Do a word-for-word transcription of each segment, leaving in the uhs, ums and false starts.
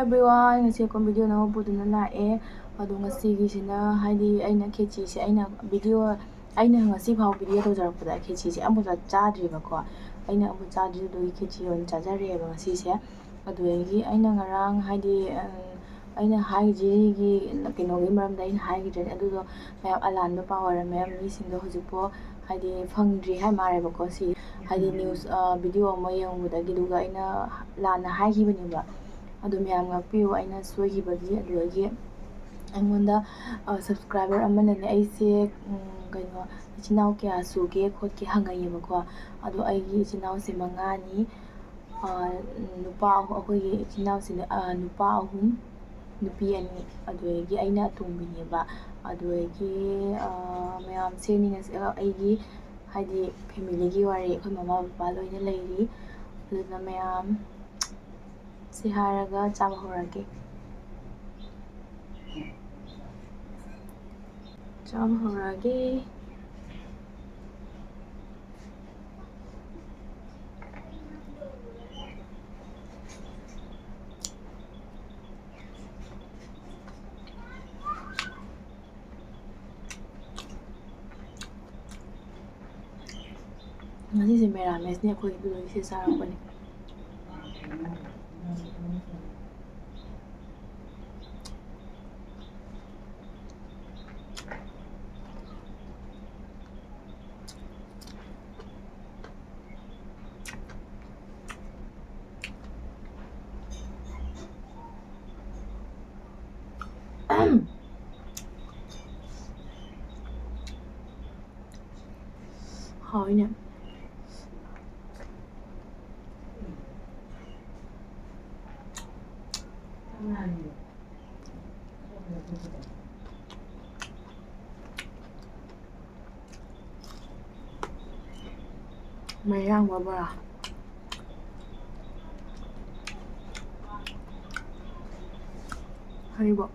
Everyone, ꯉꯁꯤ ꯑꯩꯈꯣꯏ video ꯑꯅꯧꯕ ꯄꯨꯗꯨꯅ ꯂꯥꯛꯑꯦ꯫ ꯑꯗꯣ ꯉꯁꯤꯒꯤꯁꯤꯅ, ꯍꯥꯏꯗꯤ, ꯑꯩꯅ ꯈꯦꯆꯤꯁꯦ, ꯑꯩꯅ video, ꯑꯩꯅ ꯉꯁꯤ ꯐꯥꯎ video ꯇꯧꯖꯔꯛꯄꯗ ꯈꯦꯆꯤꯁꯦ ꯑꯃꯐꯥꯎ ꯆꯥ-, ꯆꯥꯗ꯭ꯔꯤꯕꯀꯣ꯫ ꯑꯩꯅ ꯑꯃꯨꯛ ꯆꯥꯗ꯭ꯔꯤꯕꯗꯨꯒꯤ ꯈꯦꯆꯤ ꯑꯣꯏꯅ ꯆꯥꯖꯔꯦꯕ ꯉꯁꯤꯁꯦ꯫ ꯑꯗꯨꯗꯒꯤ ꯑꯩꯅ ꯉꯔꯥꯡ, ꯍꯥꯏꯗꯤ, ꯑ, ꯑꯩꯅ ꯍꯥꯏꯈꯤꯗ꯭ꯔꯤꯒꯤ ꯀꯩꯅꯣꯒꯤ ꯃꯔꯝꯗ ꯑꯩꯅ ꯍꯥꯏꯈꯤꯗ꯭ꯔꯦ꯫ ꯑꯗꯨꯗꯣ ꯃꯌꯥꯝ ꯑꯂꯥꯟꯕ ꯄꯥꯎ ꯑꯣꯏꯔꯝꯃꯦ꯫ ꯃꯤꯁꯤꯡꯗꯣ ꯍꯧꯖꯤꯛꯐꯥꯎ, ꯍꯥꯏꯗꯤ, ꯐꯪꯗ꯭ꯔꯤ ꯍꯥꯏ ꯃꯥꯜꯂꯦꯕꯀꯣ꯫ ꯁꯤ, ꯍꯥꯏꯗꯤ, news, ꯑ, video ꯑꯃ ꯌꯦꯡꯉꯨꯕꯗꯒꯤ, ꯑꯗꯨꯒ ꯑꯩꯅ ꯂꯥꯟꯅ ꯍꯥꯏꯈꯤꯕꯅꯦꯕ꯫ ꯑꯗꯣ ꯃꯌꯥꯝ ꯉꯥꯛꯄꯤꯌꯨ, ꯑꯩꯅ ꯁꯣꯏꯈꯤꯕꯒꯤ꯫ ꯑꯗꯨꯗꯒꯤ ꯑꯩꯉꯣꯟꯗ, ꯑ, subscriber ꯑꯃꯅꯅꯦ, ꯑꯩꯁꯦ, ꯎꯝ, ꯀꯩꯅꯣ, ꯏꯆꯤꯟ ꯏꯅꯥꯎ ꯀꯌꯥ ꯁꯨꯒꯦ ꯈꯣꯠꯀꯦ ꯍꯪꯉꯛꯑꯦꯕꯀꯣ꯫ ꯑꯗꯣ ꯑꯩꯒꯤ ꯏꯆꯤꯟ ꯏꯅꯥꯎꯁꯦ ꯃꯉꯥꯅꯤ꯫ ꯑ, ꯅꯨꯄꯥ ꯑꯍꯨ-, ꯑꯩꯈꯣꯏꯒꯤ ꯏꯆꯤꯟ ꯏꯅꯥꯎꯁꯤꯅ, ꯑ, ꯅꯨꯄꯥ ꯑꯍꯨꯝ, ꯅꯨꯄꯤ ꯑꯅꯤ, ꯑꯗꯨꯗꯒꯤ ꯑꯩꯅ ꯑꯇꯣꯝꯕꯤꯅꯦꯕ꯫ ꯑꯗꯨꯗꯒꯤ, ꯑ, ꯃꯌꯥꯝ ꯁꯦ ꯅꯤꯡꯉꯁꯤ-, ꯑ, ꯑꯩꯒꯤ, ꯍꯥꯏꯗꯤ, family ꯒꯤ ꯋꯥꯔꯤ, ꯑꯩꯈꯣꯏ ꯃꯃꯥ ꯕꯕꯥ ꯂꯣꯏꯅ ꯂꯩꯔꯤ꯫ ꯑꯗꯨꯅ ꯃꯌꯥꯝ ꯁꯤ ꯍꯥꯏꯔꯒ ꯆꯥꯕ ꯍꯧꯔꯒꯦ꯫ ꯆꯥꯕ ꯍꯧꯔꯒꯦ꯫ ꯉꯁꯤꯁꯦ ꯃꯦꯔꯥꯃꯦꯁꯅꯦ ꯑꯩꯈꯣꯏꯒꯤ, ꯑꯗꯨꯗꯨꯒꯤ ꯁꯤ ꯆꯥꯔꯛꯄꯅꯦ꯫ ꯍꯥꯎꯋꯤꯅꯦ꯫ ꯃꯌꯥꯡꯕ ꯕꯣꯔꯥ꯫ ꯍꯩꯕꯣ꯫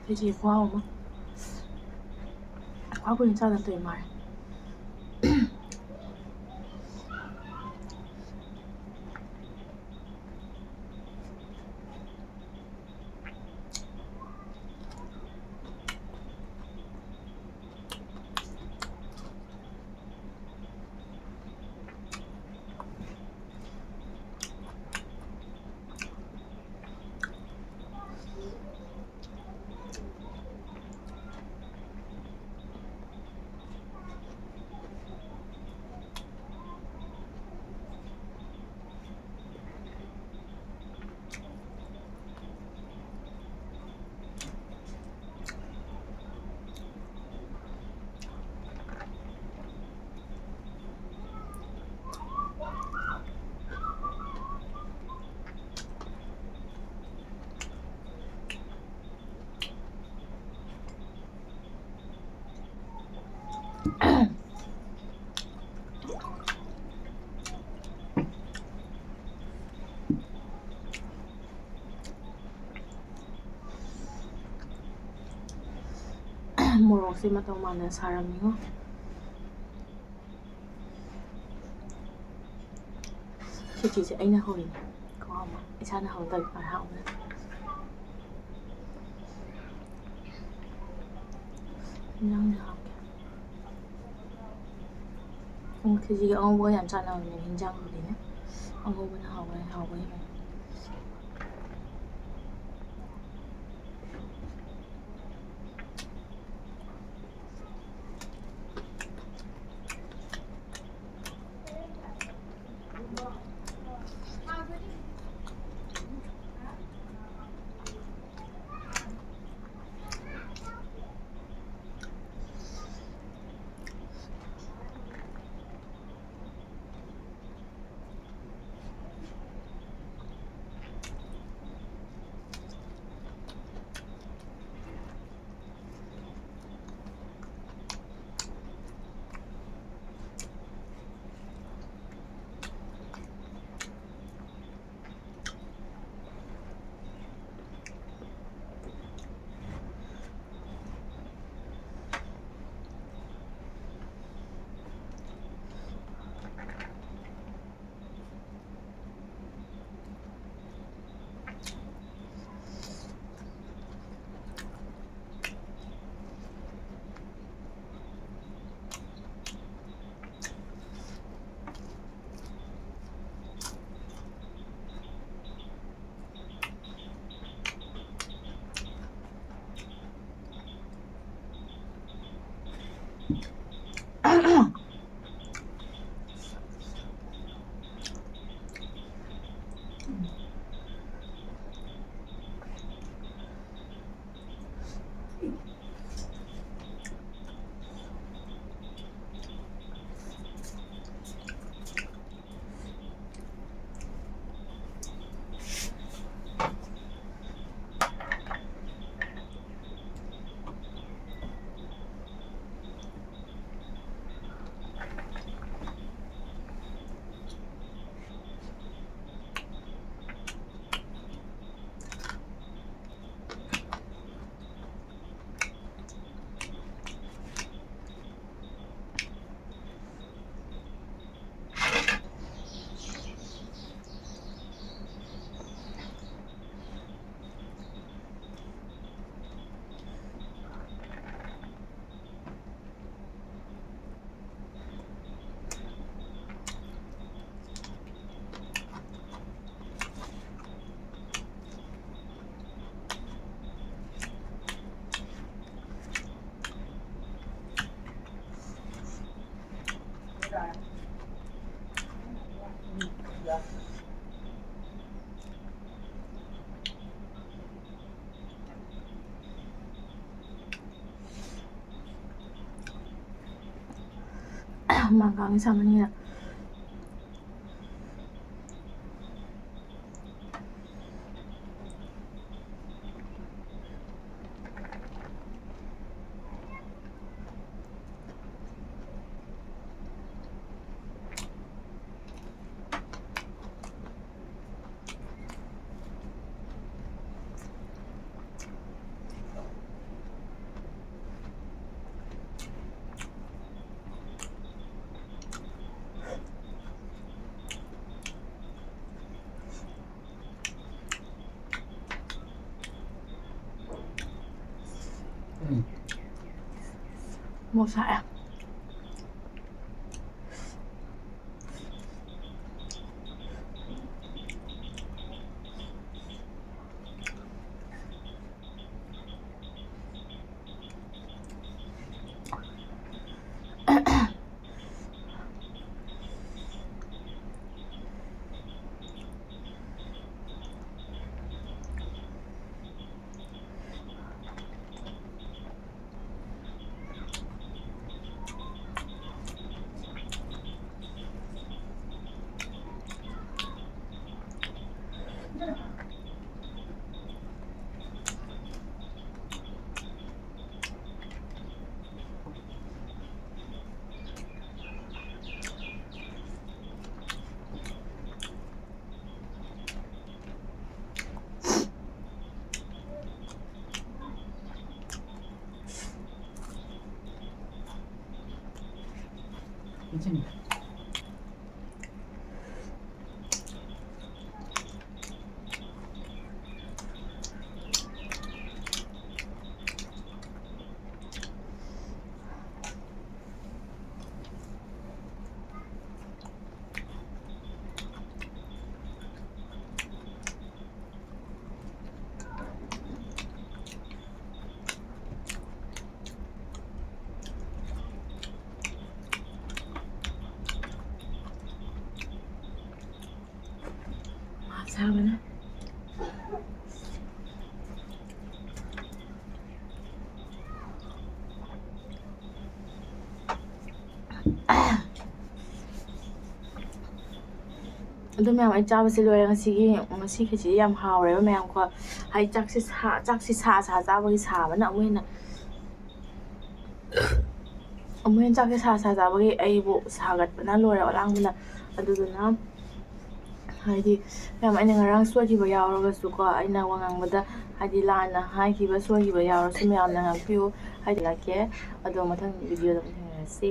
ꯈꯦꯆꯤ ꯈꯨꯍꯥꯎ ꯑꯃ꯫ ꯈ꯭ꯋꯥꯏ ꯀꯨꯏꯅ ꯆꯥꯗ ꯇꯧꯔꯤ ꯃꯥꯜꯂꯦ꯫ ꯃꯣꯔꯣꯛꯁꯦ ꯃꯇꯧ ꯃꯥꯟꯗꯅ ꯁꯥꯔꯝꯃꯤꯉꯣ꯫ ꯈꯦꯆꯤꯁꯦ ꯑꯩꯅ ꯍꯧꯔꯤꯅꯦ꯫ ꯈꯨꯍꯥꯎ ꯑꯃ꯫ ꯏꯁꯥꯅ ꯍꯧꯗꯕ ꯍꯔꯥꯎꯕꯅ꯫ ꯏꯟꯖꯥꯡꯁꯦ ꯍꯥꯎꯇꯦ꯫ ꯎꯝ, ꯈꯦꯆꯤꯒ ꯑꯉꯧꯕꯒ ꯌꯥꯝ ꯆꯥꯟꯅꯕꯅꯦ ꯍꯤꯟꯖꯥꯡꯗꯨꯗꯤꯅꯦ꯫ ꯑꯉꯧꯕꯅ ꯍꯥꯎꯕꯅꯦ, ꯍꯥꯎꯕꯅꯦ꯫ ꯍꯨꯃꯥꯡ ꯀꯥꯡꯉꯤ ꯁꯥꯃꯟꯒꯤꯗ꯫ ꯎꯝ꯫ ꯃꯣꯔꯣꯛ ꯁꯥꯏ꯫ ꯁꯥꯕꯅ꯫ ꯑꯗꯨ ꯃꯌꯥꯝ, ꯑꯩ ꯆꯥꯕꯁꯦ ꯂꯣꯏꯔꯦ꯫ ꯉꯁꯤꯒꯤ, ꯉꯁꯤ ꯈꯦꯆꯤ ꯌꯥꯝ ꯍꯥꯎꯔꯦꯕ ꯃꯌꯥꯝꯀꯣ꯫ ꯍꯥꯏꯗꯤ ꯆꯥꯛꯁꯦ ꯁꯥ-, ꯆꯥꯛꯁꯦ ꯁꯥ ꯁꯥ ꯆꯥꯕꯒꯤ ꯁꯥꯕꯅ ꯑꯃꯨꯛ ꯍꯦꯟꯅ, ꯑꯃꯨꯛ ꯍꯦꯟꯅ ꯆꯥꯛꯁꯦ ꯁꯥ ꯁꯥ ꯆꯥꯕꯒꯤ ꯑꯩꯕꯨ ꯁꯥꯒꯠꯄꯅ ꯂꯣꯏꯔꯦ, ꯑꯂꯥꯡꯕꯅ꯫ ꯑꯗꯨꯗꯨꯅ ꯍꯥꯏꯗꯤ ꯃꯌꯥꯝ, ꯑꯩꯅ ꯉꯔꯥꯡ ꯁꯣꯏꯈꯤꯕ ꯌꯥꯎꯔꯒꯁꯨꯀꯣ, ꯑꯩꯅ ꯋꯥ ꯉꯥꯡꯕꯗ ꯍꯥꯏꯗꯤ ꯂꯥꯟꯅ ꯍꯥꯏꯈꯤꯕ ꯁꯣꯏꯈꯤꯕ ꯌꯥꯎꯔꯁꯨ ꯃꯌꯥꯝꯅ ꯉꯥꯛꯄꯤꯌꯨ, ꯍꯥꯏꯗꯤ ꯂꯥꯛꯀꯦ꯫ ꯑꯗꯣ ꯃꯊꯪ ꯚꯤꯗꯤꯑꯣꯗ ꯑꯃꯨꯛ ꯊꯦꯡꯅꯔꯁꯤ꯫